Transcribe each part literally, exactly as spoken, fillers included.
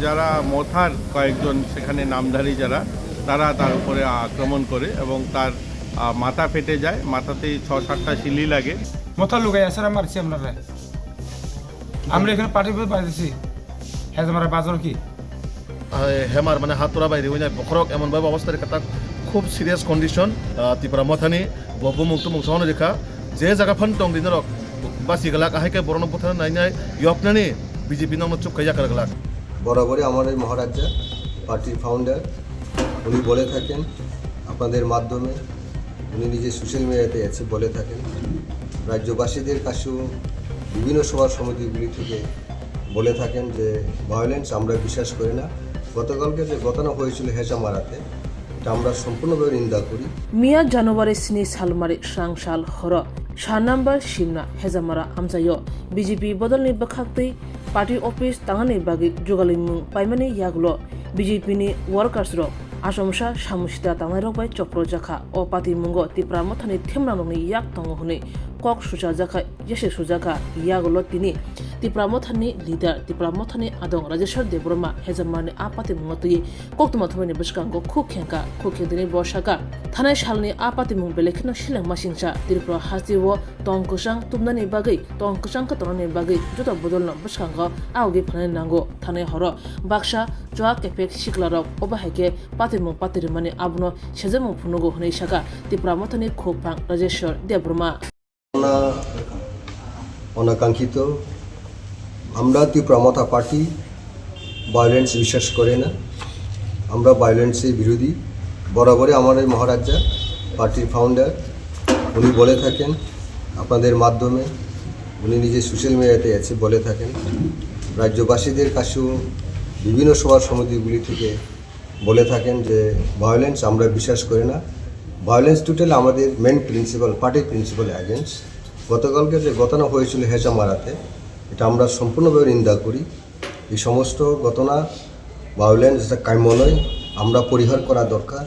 যারা মথার কয়েকজন সেখানে নামধারী যারা, তারা তার উপরে আক্রমণ করে এবং তার, আহ, মাথা ফেটে যায়, মাথাতে ছ সাতটা শিলি লাগে। Motha lugai asara marchi amrare. Amra ekhane party boi baidesi. Hezamara bazar ki? Ai, hemar mane hatura bai riwi nai bokhorok emon bhai obostha rikha ta khub serious condition, ah, Tipra Mothani bo bumung tumung sono rikha je jaga phan tong di norok basi glak ahai khe borokno buthana nai nai yoknani B J P nokno chukha yakar glak. বরাবরই আমার এই মহারাজা পার্টির ফাউন্ডার উনি বলে থাকেন আপনাদের মাধ্যমে, উনি নিজে সোশ্যাল মিডিয়াতে এসে বলে থাকেন, রাজ্যবাসীদের কাছেও বিভিন্ন সভা সমিতিগুলি থেকে বলে থাকেন যে ভায়োলেন্স আমরা বিশ্বাস করি না। গতকালকে যে ঘটনা হয়েছিল হেজামারাতে, এটা আমরা সম্পূর্ণভাবে নিন্দা করি। Miya January sini salmari srang sal horo sa number simna Hejamara amchaio B J P bodolni bwkhaktwi party office tangnani bagwi jugalwimung paimani yagulo B J P ni workers rok achomsa samusita tangnairok bai chopro jakha. O patimungo Tipra Mothani themrangrokni yak tongo hwnwi kok suchajakha. Yasek sujakha, yagulo tini Tipra Mothani leader, Tipra Mothani adong Rajeshwar Debbarma Hejamarni a patimungo twi koktwma thumani bwskango khuk khengkha. Khuk khengtini bo sakha, thanai salni a patimung belai kheno selengma singcha. Tripura hasteo tong kwchang tubnani bagwi, tong kwchang khe tongnani bagwi joto bodolno bwskango aogwi phanani nango. Thanai horo baksa chwak kephek siklarok obo hai khe patimung patirimani abono sejamung phunugo hwnwi sakha Tipra Mothani khuk phang Rajeshwar Debbarma. অনা-, অনাকাঙ্ক্ষিত। আমরা ত্রিপুরা মথা party violence বিশ্বাস করে না, আমরা ভায়োলেন্সের বিরোধী। বরাবরই আমার এই মহারাজা পার্টির ফাউন্ডার উনি বলে থাকেন আপনাদের মাধ্যমে, উনি নিজে সোশ্যাল মিডিয়াতে এসে বলে থাকেন, রাজ্যবাসীদের কাছেও বিভিন্ন সভা সমিতিগুলি থেকে বলে থাকেন যে ভায়োলেন্স আমরা বিশ্বাস করি না, ভায়োলেন্স টোটাল আমাদের মেন প্রিন্সিপাল, পার্টির প্রিন্সিপাল অ্যাগেন্স্ট। গতকালকে যে ঘটনা হয়েছিল হেজামারাতে, এটা আমরা সম্পূর্ণভাবে নিন্দা করি। এই সমস্ত ঘটনা, ভায়োলেন্স, যেটা কাম্য নয়, আমরা পরিহার করা দরকার।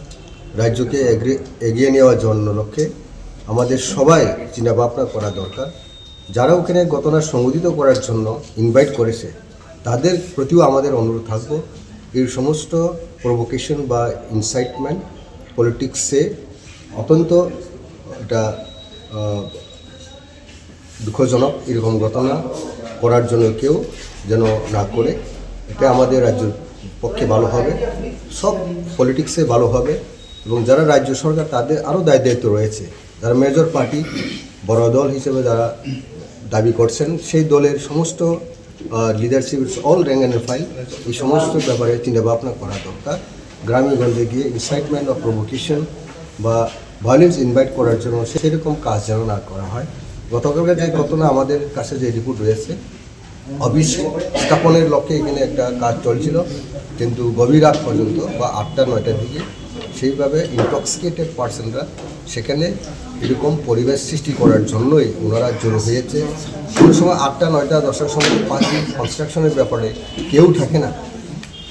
রাজ্যকে এগিয়ে, এগিয়ে নেওয়ার জন্য লক্ষ্যে আমাদের সবাই চিন্তা ভাবনা করা দরকার। যারা ওখানে ঘটনা সংঘটিত করার জন্য ইনভাইট করেছে, তাদের প্রতিও আমাদের অনুরোধ থাকবো, এই সমস্ত প্রভোকেশন বা ইনসাইটমেন্ট পলিটিক্সে অত্যন্ত এটা, আহ, দুঃখজনক, এরকম ঘটনা করার জন্য কেউ যেন না করে। এটা আমাদের রাজ্যের পক্ষে ভালো হবে, সব পলিটিক্সে ভালো হবে। এবং যারা রাজ্য সরকার, তাদের আরও দায় দায়িত্ব রয়েছে। যারা মেজর পার্টি, বড় দল হিসেবে যারা দাবি করছেন, সেই দলের সমস্ত, আহ, leadership, all rank and file, এই সমস্ত ব্যাপারে চিন্তা ভাবনা করা দরকার। গ্রামে গঞ্জে গিয়ে ইনসাইটমেন্ট বা প্রভোকেশন বা ভায়োলেন্স ইনভাইট করার জন্য সেরকম কাজ যেন না করা হয়। গতকালকে যে ঘটনা আমাদের কাছে যে রিপোর্ট রয়েছে, অফিস স্থাপনের লক্ষ্যে এখানে একটা কাজ চলছিল, কিন্তু গভীর রাত পর্যন্ত বা আটটা নয়টার দিকে সেইভাবে ইনটক্সিকেটেড পার্সনরা সেখানে এরকম পরিবেশ সৃষ্টি করার জন্যই ওনারা জড়ো হয়েছে। কোনো সময় আটটা, নয়টা, দশটার সময় পার্টি কনস্ট্রাকশনের ব্যাপারে কেউ থাকে না।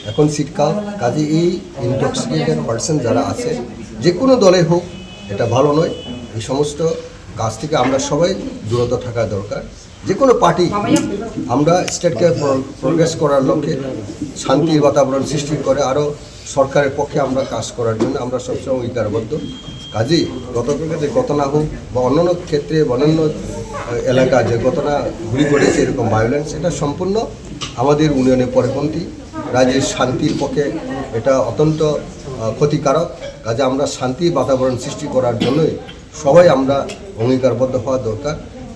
এখন শীতকাল, কাজে এই ইনটক্সিকেটেড পার্সন যারা আছে, যে কোনো দলে হোক, এটা ভালো নয়। এই সমস্ত কাজ থেকে আমরা সবাই বিরত থাকা দরকার। যে কোনো পার্টি আমরা স্টেটকে প্র-, প্রোগ্রেস করার লক্ষ্যে শান্তির বাতাবরণ সৃষ্টি করে আরও সরকারের পক্ষে আমরা কাজ করার জন্য আমরা সবসময় অঙ্গীকারবদ্ধ। কাজেই গতকালকে যে ঘটনা হোক বা অন্যান্য ক্ষেত্রে বা অন্যান্য, আহ, এলাকা যে ঘটনাগুলি ঘটেছে এরকম ভায়োলেন্স, এটা সম্পূর্ণ আমাদের ইউনিয়নের পরিপন্থী, রাজ্যের শান্তির পক্ষে এটা অত্যন্ত, আহ, ক্ষতিকারক। কাজে আমরা শান্তি বাতাবরণ সৃষ্টি করার জন্যই সবাই আমরা অঙ্গীকারবদ্ধ হওয়া দরকার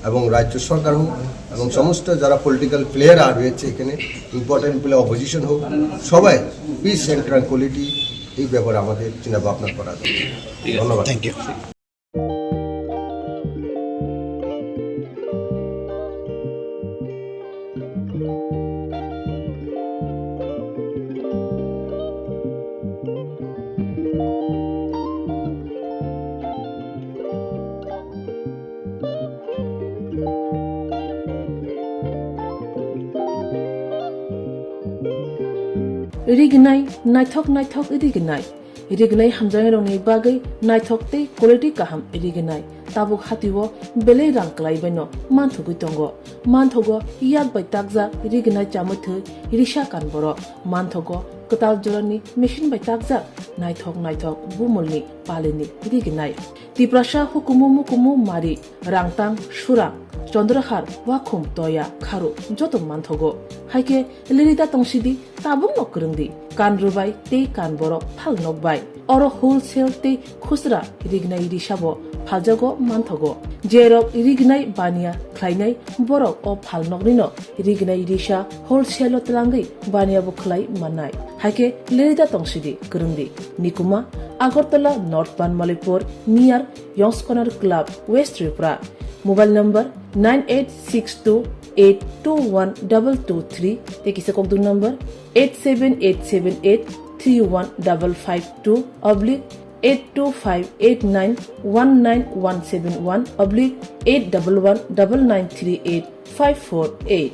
এবং রাজ্য সরকার হোক এবং সমস্ত যারা পলিটিক্যাল প্লেয়ার আর রয়েছে এখানে, ইম্পর্টেন্ট প্লেয়ার, অপোজিশন হোক, সবাই পিস অ্যান্ড ট্রাঙ্কুইলিটি এই ব্যাপারে আমাদের চিন্তা ভাবনা করা দরকার। ঠিক আছে। ধন্যবাদ। Thank you. Rignai, naithok naithok rignai. Rignai hamjaknairokni bagwi naithok tei quality kaham rignai tabuk hatio belai rang kwlaibaino manthogwi tongo. Manthogo yak bai takjak rignai chamwi thwi risa kan borok. Manthogo kwtal jorani machine bai takjak naithok naithok bumulni palini rignai. Tiprasa hukumu mukumu mari, rangtang, surang, chondrahar, wakhum, toya, kharu joto manthogo. Haikhe lirida tongsidi tabukno kwrwngdi, kan rwbai tei kan borok phal nokbai. Oro wholesale tei khusra rignai risabo phaljago manthogo. Jerok rignai baniya khlainai borok o phalnoknino rignai risa wholesale-o twlangwi baniyabo khlai mannai. Haikhe lirida tongsidi kwrwngdi. Nikuma, Agartala North Banmalipur, near Yongskonar Club, West Tripura. Mobile number nine eight six two eight two one double two three, tei kisa kokdung number eight seven eight seven eight three one double five two oblique eight two five eight nine one nine one seven one oblique eight double one double nine three eight five four eight.